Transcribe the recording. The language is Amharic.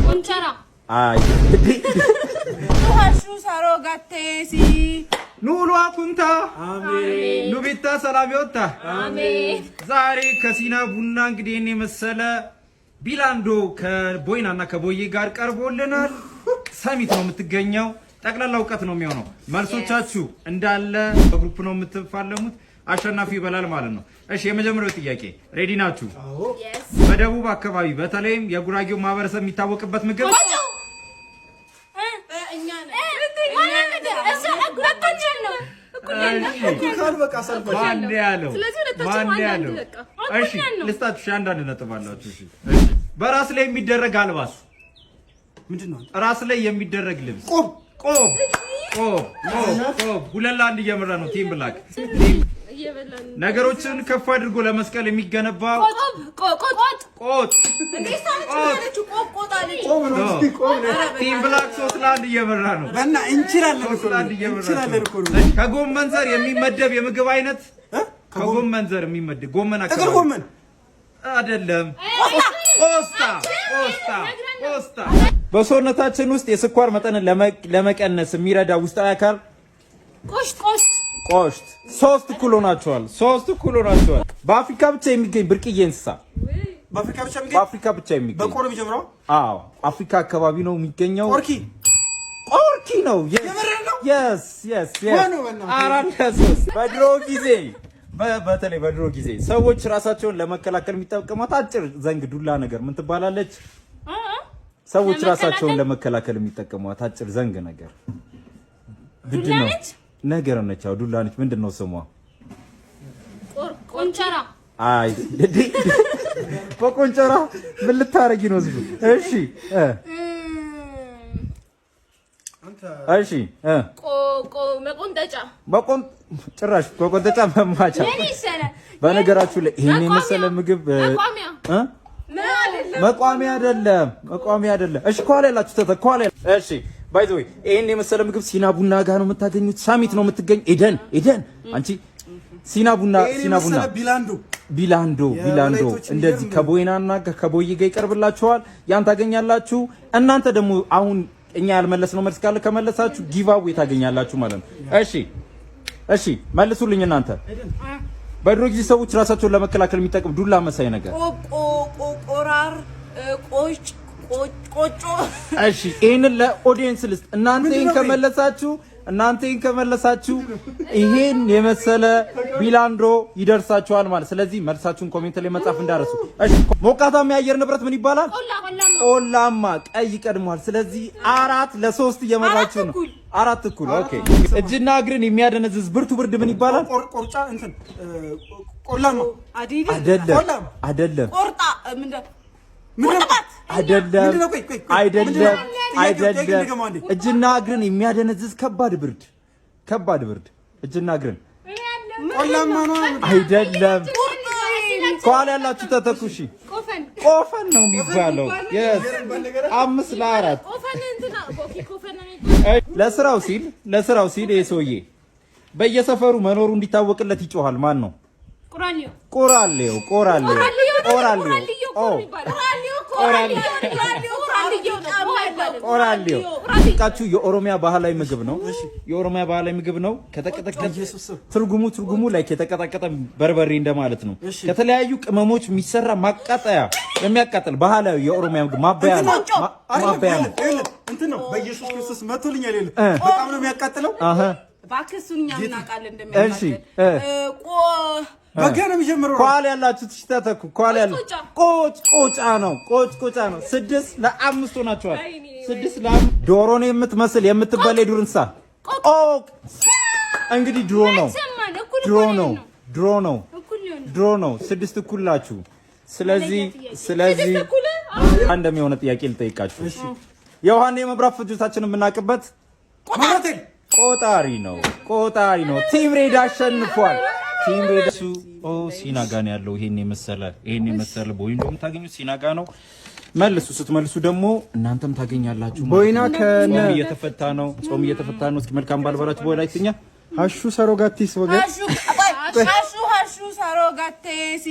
ቆንጨራ። አይ። Hashshu saro gattees. ኑሉ አኩንታ ኑቢታ ሰላም ይወጣ። አሜን። ዛሬ ከሲና ቡና እንግዲህ ይህን የመሰለ ቢላንዶ ከቦይና እና ከቦዬ ጋር ቀርቦልናል። ሰሚት ነው የምትገኘው። ጠቅላላ እውቀት ነው የሚሆነው። መልሶቻችሁ እንዳለ በ group ነው የምትፋለሙት። አሸናፊ ይበላል ማለት ነው። እሺ፣ የመጀመሪያው ጥያቄ ready ናችሁ? Yes. በደቡብ አካባቢ በተለይም የጉራጌው ማህበረሰብ የሚታወቅበት ምግብ? ቆጮ። ማን ያለው? ስለዚህ ሁለታችንም ማን አንድ ያለው? በቃ። እሺ። እኩል ነው። ልስጣችሁ። እሺ፣ አንዳንድ ነጥብ አላችሁ። እሺ እሺ። በራስ ላይ የሚደረግ አልባስ? ምንድን ነው? ራስ ላይ የሚደረግ ልብስ? ቆብ። ቆብ፣ ቆብ፣ ቆብ፣ ቆብ። 2-1 እየመራ ነው Team Black። እየበላን። ነገሮችን ከፍ አድርጎ ለመስቀል የሚገነባ? ቆብ፣ ቆጥ። ቆጥ። ቆብ ነው እስኪ ቆብ ነው። Team Black 3-1 እየመራ ነው። በና እንችላለን እኮ 3-1 እየመራ እንችላለን ነው። እኮ ነው። ከጎመን ዘር የሚመደብ የምግብ አይነት? እ? ከጎመን ዘር የሚመደብ፣ ጎመን ጥቅል አካባቢ። ጎመን። አይደለም። ቆስጣ፣ ቆስጣ፣ ቆስጣ። በሰውነታችን ውስጥ የስኳር መጠንን ለመቀነስ የሚረዳ ውስጣዊ አካል? ቆሽት፣ ቆሽት። ቆሽት። 3 እኩል ሆናችኋል። 3 እኩል ሆናችኋል። በአፍሪካ ብቻ የሚገኝ ብርቅዬ እንስሳ? በአፍሪካ ብቻ የሚገኝ? በአፍሪካ ብቻ የሚገኝ። በቆ ነው የሚጀምረው። አዎ፣ አፍሪካ አካባቢ ነው የሚገኘው። ቆርኪ። ቆርኪ ነው። የምርህን ነው? Yes. ማነው በእናትህ? 4-3። በድሮ ጊዜ በተለይ በድሮ ጊዜ ሰዎች ራሳቸውን ለመከላከል የሚጠቀሟት አጭር ዘንግ ዱላ ነገር ምን ትባላለች? ሰዎች ራሳቸውን ለመከላከል የሚጠቀሟት አጭር ዘንግ ነገር ምንድን ነው? ዱላ ነች? ነገር ነች። አዎ፣ ዱላ ነች። ምንድን ነው ስሟ? ቆንጨራ። አይ፣ በቆንጨራ ምን ልታረጊ ነው? ህዝቡ እሺ እሺ መቆንጠጫ። መቆን ጭራሽ በቆንጠጫ መማቻ። የኔ ይሻላል። በነገራችሁ ላይ ይሄን የመሰለ ምግብ መቋሚያ። እ? መቋሚያ አይደለም፣ መቋሚያ አይደለም። እሺ፣ ከኋላ ያላችሁ ከኋላ። እሺ፣ by the way ይሄን የመሰለ ምግብ ሲና ቡና ጋር ነው የምታገኙት። ሳሚት ነው የምትገኝ። ኤደን፣ ኤደን፣ አንቺ ሲና ቡና ይሄን ሲና ቡና። የመሰለ ቢላንዶ። ቢላንዶ፣ ቢላንዶ። የወላይቶች እንደዚህ የሚገርም። ከቦይናና ከቦይ ጋር ይቀርብላችኋል። ያን ታገኛላችሁ። እናንተ ደግሞ አሁን እኛ ያልመለስነው መልስ ካለ ከመለሳችሁ giveaway ታገኛላችሁ ማለት ነው። እሺ እሺ፣ መልሱልኝ እናንተ። በድሮ ጊዜ ሰዎች ራሳቸውን ለመከላከል የሚጠቅም ዱላ መሳይ ነገር? ቆራር፣ ቆጭ፣ ቆጮ። እሺ፣ ይሄንን ለ audience ልስጥ። እናንተ ይሄን ምንድነው? ከመለሳችሁ፣ እናንተ ይሄን ከመለሳችሁ ይሄን የመሰለ ቢላንዶ ይደርሳችኋል ማለት። ስለዚህ መልሳችሁን comment ላይ መጻፍ እንዳረሱ። እሺ፣ ሞቃታማ የአየር ንብረት ምን ይባላል? ቆላ፣ ቆላማ። ቆላማ። ቀይ ቀድሟል። ስለዚህ 4-3 እየመራችሁ ነው። 4 እኩል። 4 እኩል። Okay። እጅና እግርን የሚያደነዝዝ ብርቱ ብርድ ምን ይባላል? ቆርጫ እንትን ቆላማ። አዲዲ። አይደለም። ቆላማ። አይደለም። ቆርጣ ምንድን? ምንድን ነው? አይደለም። ምንድን ነው? ቆይ ቆይ ቆይ። አይደለም። ምንድን ነው? ጥያቄው- አይደለም። ጥያቄው ድገመው አንዴ። እጅና እግርን የሚያደነዝዝ ከባድ ብርድ፣ ከባድ ብርድ እጅና እግርን ቆላማ ነው። አይደለም። ከኋላ ያላችሁ ተተኩሺ። ቆፈን። ቆፈን ነው የሚባለው። Yes፣ 5-4። ቆፈን እንትና፣ okay፣ ቆፈን ነው የሚባለው። ለስራው ሲል ይሄ ሰውዬ በየሰፈሩ መኖሩ እንዲታወቅለት ይጮሃል። ማን ነው? ቁራሌው። ቆራሌው፣ ቆራሌው፣ ቆራሌው። ኦ። ቆራሌው። ቆራሌው ቃችሁ የኦሮሚያ ባህላዊ ምግብ ነው። የኦሮሚያ ባህላዊ ምግብ ነው። ከተቀጠቀጠ ትርጉሙ like የተቀጠቀጠ በርበሬ እንደማለት ነው። ከተለያዩ ቅመሞች የሚሰራ ማቃጠያ፣ የሚያቃጥል ባህላዊ የኦሮሚያ ምግብ ማበያ ነው። ማበያ ነው። እንትን ነው። በኢየሱስ ክርስቶስ መቶልኛል። የለ በጣም ነው የሚያቃጥለው። አሃ። እባክህ እሱን እኛ እናውቃለን እሺ። እንደሚያቃጥል። ቆ በገ ነው የሚጀምረው። ከኋላ ያላችሁ ተተኩ። ከኋላ ያለ ቆጭ ቆጫ ነው። ቆጭ ቆጫ ነው። 6-5 ሆናችኋል። 6-5። ዶሮን የምትመስል የምትበላ የዱር እንስሳ? ቆቅ። እንግዲህ draw ነው። Draw ነው። Draw ነው። Draw ነው። 6 እኩል ናችሁ። ስለዚህ አንድ የሆነ ጥያቄ ልጠይቃችሁ። የውሃና የመብራት ፍጆታችንን የምናውቅበት? ቆጣሪ ነው። ቆጣሪ ነው። Team Red አሸንፏል። Team Red ኦ ሲና ጋ ነው ያለው። ይሄን የመሰለ ቦይና የምታገኙት ሲና ጋ ነው። መልሱ። ስትመልሱ ደግሞ እናንተም ታገኛላችሁ። ቦይና ከነ ጾም እየተፈታ ነው። ጾም እየተፈታ ነው። እስኪ መልካም ባልበላችሁ በወላይትኛ። Hashshu saro gattis ወገን። Hashshu, hashshu saro gattees.